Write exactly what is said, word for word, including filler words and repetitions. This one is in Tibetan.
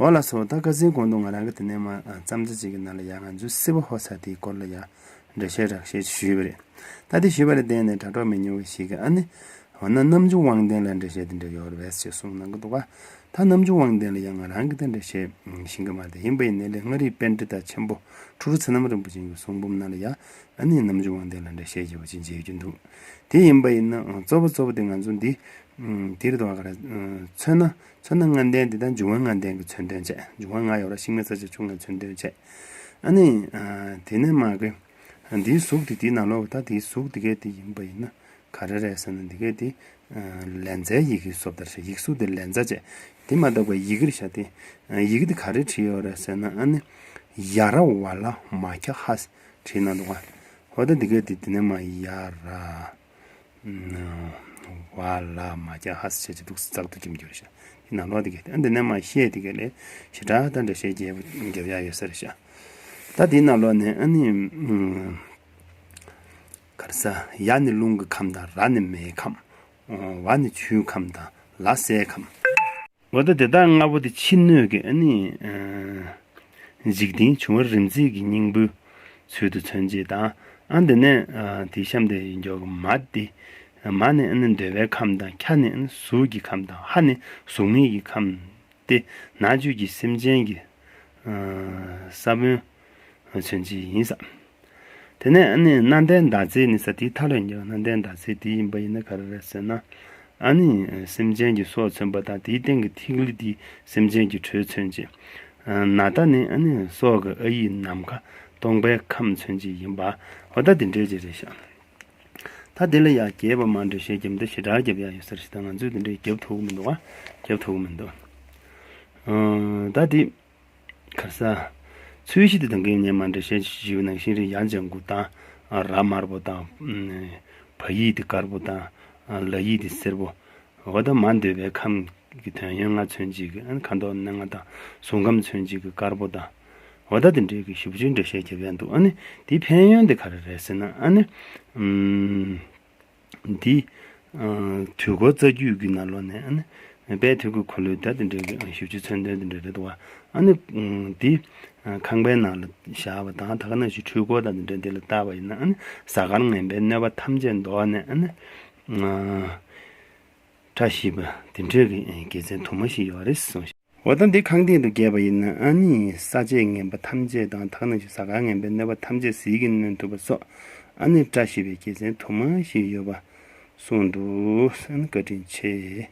འོ་ལགས་སོ། ད་ཁ་སང་གོང་དུ་ང་རང་གིས་དེ་ནས་མར་ཨ་རྩོམ་རྩ་གཅིག་གི་ནང་ལ་ཡ་ང་ཚོའི་སི་པ་ཧོ་ས་དེའི་སྐོར་ལ་ཡ་འགྲེལ་བཤད་རགས་བཤད་ཞུས་པ་རེད། ད་དེ་ཞུས་པ་ལ་བརྟེན་ནས་དྲ་གྲོགས་མི་ཉུང་བ་ཞིག་གིས་ཨ་ནི་འོ་ན་རྣམ་འགྱུར་དབང་ལྡན་ལ་འགྲེལ་བཤད་དེ་འདྲ་ཡོད་རེད་པས་ཞེས་གསུངས་གནང་གི་འདུག་ག་ད་རྣམ་འགྱུར་དབང་ལྡན་ལ་ཡང་ང་རང་གིས་ད་འགྲེལ་བཤད་ཤེས་ཀྱི་མ་རེད། ཡིན་པ་ཡིན་ནའི་ལས་མངའ་རིས་པཎྜི་ཏ་ཆེན་པོ་ཁྲོ་རུ་ཚེ་རྣམ་རིན་པོ་ཆེ་གི་གསུང་འབུམ་ནང་ལ་ཡ་ཨ་ནི་རྣམ་འགྱུར་དབང་ལྡན་ལ་འགྲེལ་བཤད་ཞེས་པ་ཅིག་མཇལ་རྒྱུ་འདུག་དེ་ཡིན་པ་ཡིན་ན་གཙོ་བོ་གཙོ་བོ་དེ་ང་ཚོ་འདི་དེ་རེད་དོ། ག་རེ་མཚོན་ན་མཚོན་ན་ལྔ་ལྡན་འདི་དང་འབྱུང་བ་ལྔ་ལྡན་གྱི་མཚོན་དོན་བྱས། འབྱུང་བ་ལྔ་ཡོད་ར། ཤིང་མེ་རྩྭ་ལྕགས་ཆུ་ལྔ་མཚོན་དོན་བྱས། ཨ་ནི་དེ་ནས་མ་གི་འདིའི་གཟུགས་དེ་དེའི་ནང་ལོགས་ད་དེའི་གཟུགས་དེ་གས་དེ་ཡིན་པ་ཡིན་ན་ག་རེ་རེད་ཟེར་ན། འདི་གས་དེ་ལན་ཚྭའི་ཡི་གེ་བཟོ་ལྟར་བྱས། ཡིག་གཟུགས་དེ་ལན་ཚྭ་བྱས། དེ་མ་གཏོགས་པའི་ཡི་གེར་བྱ་དེ་ཡི་གེ་དེ་ག་རེ་བྲིས་ཡོད་རེད་ཟེར་ན། ཨ་ནི་ཡ་ར་ཝ་ལ་མ་ཁྱ་ཧ་བྲིས་གནང་འདུག་ག་འོ་ད་འདི་གས་དེ་དེ་ནས་མ་ཡ་ར་ཝ་ལ་མ་ཁྱ་ཧ་ཟེར་བྱས་ཏེ་འདུག་སེ་ཙག་ཏུ་ཁྱིམ་གྱི་རེད་ཤག་དེ་ནང་ལོགས་དེ་གས་དེ་ཨ་འདི་ནས་མ་ཤད་དེ་གས་ལས་ཞེ་དྲག་ད་འགྲེལ་བཤད་རྒྱབ་རྒྱབ་ཡག་ཡོད་ས་རེད་ཤག་ད་དེའི་ནང་ལོགས་ནས་ཨ་ནི་ག་རེ་ཟ། ཡ་ནི་རླུང་གི་ཁམས་དང་། ར་ནི་མེའི་ཁམས། ཝ་ནི་ཆུའི་ཁམས་དང་། ལ་སའི་ཁམས། འོ་ད་དེ་དག་ལྔ་པོ་དེ་ཕྱི་སྣོད་ཀྱི་ཨ་ནི་འཇིག་རྟེན་འབྱུང་བ་རིམ་བརྩེགས་ཀྱི་སྙིང་པོའི་ཚུལ་དུ་མཚོན་བྱེད་དང་། ཨ་འདི་ནས་དེའི་གཤམ་དེ་ཡིན་ཀྱོག་གི་མ་དེ། མ་ནི་ཨ་ནི་འདོད་པའི་ཁམས་དང་། ཁྱ་ནི་ཨ་ནི་གཟུགས་ཀྱི་ཁམས་དང་། ཧ་ནི་གཟུགས་མེད་ཀྱི་ཁམས་ཏེ། ནང་བཅུད་ཀྱི་སེམས་ཅན་གྱི་ས་བོན་མཚོན་བྱེད་ཡིན་ས། དེ་ནས་ཨ་ནི་སྣ་ལྡན་ཟླ་ཚེས་ནི་ས་དེའི་མཐའ་ལ་ཡིན་ཀྱང་། སྣ་ལྡན་ཟླ་ཚེས་དེ་ཡིན་པ་ཡིན་ན་ག་རེ་རེད་ཟེར་ན། ཨ་ནི་སེམས་ཅན་གྱི་སྲོག་མཚོན་པ་དང་། དེའི་སྟེང་གི་ཐིག་ལེ་དེ་སེམས་ཅན་གྱི་དྲོད་མཚོན་བྱེད། ན་ད་ནི་ཨ་ནི་སྲོག་གི་ཨ་ཡིག་ནམ་མཁའ་སྟོང་པའི་ཁམས་མཚོན་བྱེད་ཡིན་པ། འོ་ད་དེ་འདྲའི་ཅིག་རེད་ཤག་ད་དེ་ལ་ཡ་རྒྱས་པ་མ་འགྲེལ་བཤད་རྒྱབ་འདི་ཞེ་དྲག་རྒྱབ་ཡག་ཡོད་ས་རེད་ཤག་ད་ང་ཚོས་དེ་འདྲའི་རྒྱབ་ཐུབ་ཀྱི་མི་འདུག་ག་རྒྱབ་ཐུབ་ཀྱི་མི་འདུག་ཨ་ད་དེ་ག་རེ་ཟ། ཚོས་གཞི་དེ་དང་གན་ཉེ་མ་འདྲ་བཤད་ཞིབ་ནང་བཞིན་རེད། ཡ་ལྗང་གུ་དང་། ར་དམར་པོ་དང་། བ་ཡིག་དེ་དཀར་པོ་དང་། ལ་ཡིག་དེ་སེར་པོ། འོ་ད་མ་འདོད་པའི་ཁམས་ཀྱི་དོན་ཡོད་ལྔ་མཚོན་བྱེད་ཀྱི་ཨ་ནི་ཁ་དོག་སྣ་ལྔ་དང་། གཟུགས་ཁམས་མཚོན་བྱེད་ཀྱི་དཀར་པོ་དང་། འོ་ད་དེ་འདྲའི་གི་ཞིབ་ཆུའི་འགྲེལ་བཤད་རྒྱབ་ཡག་འདུག་ཨ་ནི་དེའི་ཕན་ཡོན་དེ་ག་རེ་རེད་ཟེར་ན། ཨ་ནི་ཨུམ། འདི། ཨ། དུས་འཁོར་རྩ་རྒྱུད་ཀྱི་ནང་ལོགས་ནས་ཨ་ནི་དཔལ་དུས་ཀྱི་འཁོར་ལོའི་ད་དེ་འདྲའི་གི་ཞིབ་ཆ་མཚོན་དོན་དེ་འདྲ་རེད་འདུག་ག་ཨ་ནི་འདི་ཁང་པའི་ནང་ལ་བཞག་པ་དང་། ད་ག་ནང་བཞིན་འཁྲུལ་འཁོར་དང་དེ་འདྲ་འདི་ལ་བཏགས་པ་ཡིན་ན། ཨ་ནི་གཟའ་སྐར་ངན་པའི་གནོད་པ་ཐམས་ཅད་བཟློག་ནས། ཨ་ནི་བཀྲ་ཤིས་པ་དེ་འདྲའི་གི་དགེ་མཚན་དུ་མ་ཞིག་ཡོད་རེད་གསུངས། འོ་ད་འདི་ཁང་སྟེང་དུ་བརྒྱབ་པ་ཡིན་ན། ཨ་ནི་ས་བཅད་ངན་པ་ཐམས་ཅད་དང་། ད་ག་ནང་བཞིན་གཟའ་སྐར་ངན་པའི་གནོད་པ་ཐམས་ཅད་ཟིལ་གྱིས་གནོན་ཐུབ་པ་སོགས། ཨ་ནི་བཀྲ་ཤིས་པའི་དགེ་མཚན་དུ་མ་ཞིག་ཡོད་པ་གསུངས་འདུག་ཨ་ནི་བཀའ་དྲིན་ཆེ།